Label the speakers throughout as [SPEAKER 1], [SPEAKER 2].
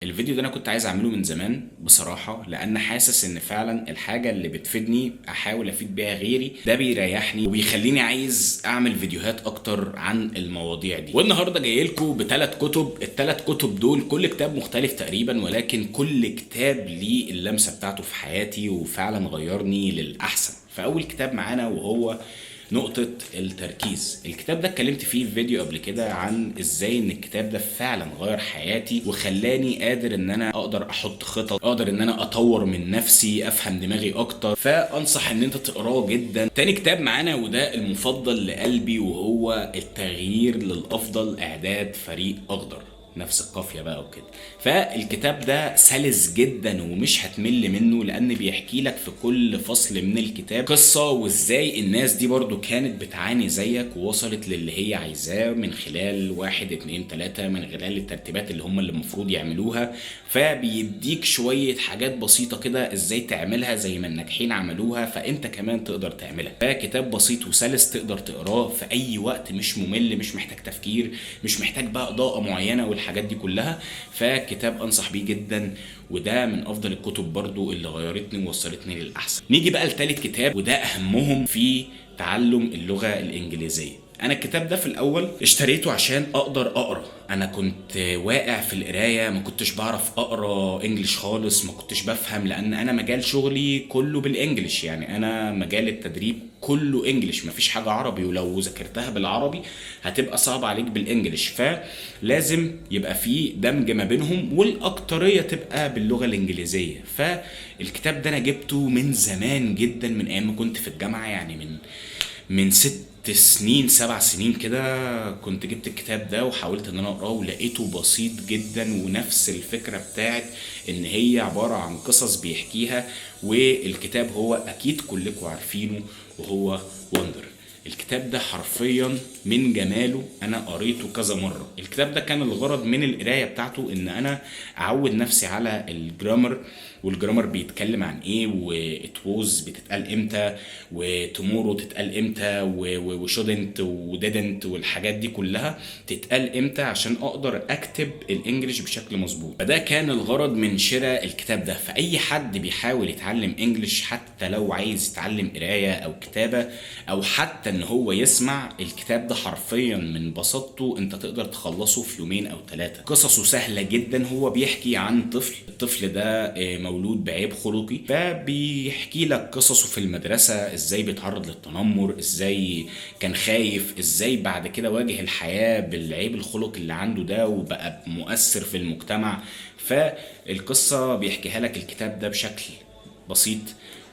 [SPEAKER 1] الفيديو ده انا كنت عايز اعمله من زمان بصراحة، لان حاسس ان فعلا الحاجة اللي بتفيدني احاول افيد بيها غيري، ده بيريحني وبيخليني عايز اعمل فيديوهات اكتر عن المواضيع دي. والنهاردة جاي لكم بثلاث كتب. الثلاث كتب دول كل كتاب مختلف تقريبا، ولكن كل كتاب ليه اللمسة بتاعته في حياتي وفعلا غيرني للاحسن. فاول كتاب معانا وهو نقطة التركيز. الكتاب ده اتكلمت فيه في فيديو قبل كده عن ازاي ان الكتاب ده فعلا غير حياتي وخلاني قادر ان انا اقدر احط خطط، اقدر ان انا اطور من نفسي، افهم دماغي اكتر، فانصح ان انت تقراه جدا. تاني كتاب معانا وده المفضل لقلبي وهو التغيير للافضل، اعداد فريق اخضر، نفس القافية بقى وكده. فالكتاب ده سلس جدا ومش هتمل منه، لان بيحكي لك في كل فصل من الكتاب قصة وازاي الناس دي برضو كانت بتعاني زيك ووصلت للي هي عايزاه من خلال 1 2 3، من خلال الترتيبات اللي هم اللي المفروض يعملوها. فبيديك شوية حاجات بسيطة كده ازاي تعملها زي ما الناجحين عملوها، فانت كمان تقدر تعملها. فكتاب بسيط وسلس تقدر تقراه في اي وقت، مش ممل، مش محتاج تفكير، مش محتاج بقى اضاءة معينة والحاجات دي كلها. فكتاب انصح بيه جدا، وده من افضل الكتب برضو اللي غيرتني ووصلتني للاحسن. نيجي بقى لتالت كتاب، وده اهمهم في تعلم اللغة الانجليزية. انا الكتاب ده في الاول اشتريته عشان اقدر اقرا. انا كنت واقع في القراية، ما كنتش بعرف اقرا English خالص، ما كنتش بفهم، لان انا مجال شغلي كله بال English، يعني انا مجال التدريب كله English، مفيش حاجة عربي، ولو ذاكرتها بالعربي هتبقى صعبة عليك بال English، فلازم يبقى في دمج ما بينهم، والاكتريه تبقى باللغة الانجليزية. فالكتاب ده انا جبته من زمان جدا، من ايام ما كنت في الجامعة، يعني من 6 سنين 7 سنين كده كنت جبت الكتاب ده وحاولت ان انا اقراه، ولقيته بسيط جدا، ونفس الفكرة بتاعت ان هي عبارة عن قصص بيحكيها. والكتاب هو اكيد كلكم عارفينه وهو Wonder. الكتاب ده حرفيا من جماله انا قريته كذا مرة. الكتاب ده كان الغرض من القراية بتاعته ان انا اعود نفسي على ال grammar، وال grammar بيتكلم عن ايه، و it was بتتقال امتى، و tomorrow تتقال امتى، و shouldn't و didn't والحاجات دي كلها تتقال امتى، عشان اقدر اكتب ال English بشكل مظبوط. فده كان الغرض من شراء الكتاب ده. فاي حد بيحاول يتعلم English، حتى لو عايز يتعلم قراية او كتابة او حتى ان هو يسمع، الكتاب ده حرفيا من بساطته انت تقدر تخلصه في يومين او 3. قصصه سهلة جدا. هو بيحكي عن طفل، الطفل ده مولود بعيب خلقي، فبيحكي لك قصصه في المدرسة، ازاي بيتعرض للتنمر، ازاي كان خايف، ازاي بعد كده واجه الحياة بالعيب الخلقي اللي عنده ده وبقى مؤثر في المجتمع. فالقصة بيحكيها لك الكتاب ده بشكل بسيط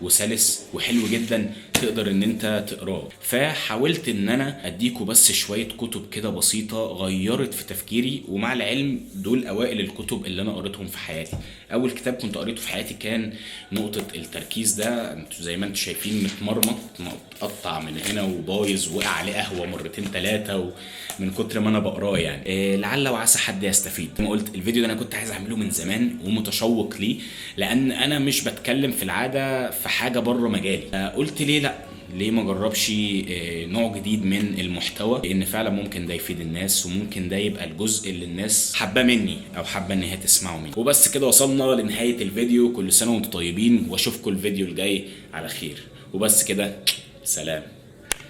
[SPEAKER 1] وسلس وحلو جدا، تقدر ان انت تقراه. فحاولت ان انا اديكوا بس شوية كتب كده بسيطة غيرت في تفكيري، ومع العلم دول اوائل الكتب اللي انا قريتهم في حياتي. اول كتاب كنت قريته في حياتي كان نقطة التركيز ده، انتوا زي ما انتوا شايفين متمرمط، متقطع من هنا وبايظ، وقع عليه قهوة مرتين 3 من كتر ما انا بقراه يعني. لعل وعسى حد يستفيد. زي ما قلت الفيديو ده انا كنت عايز اعمله من زمان ومتشوق ليه، لان انا مش بتكلم في العادة في حاجة بره مجالي. قلت ليه لا، ليه ما جربش نوع جديد من المحتوى، لان فعلا ممكن ده يفيد الناس، وممكن ده يبقى الجزء اللي الناس حابة مني او حابة ان هي تسمعه مني. وبس كده وصلنا لنهاية الفيديو. كل سنة وانتم طيبين، واشوفكم الفيديو الجاي على خير. وبس كده، سلام.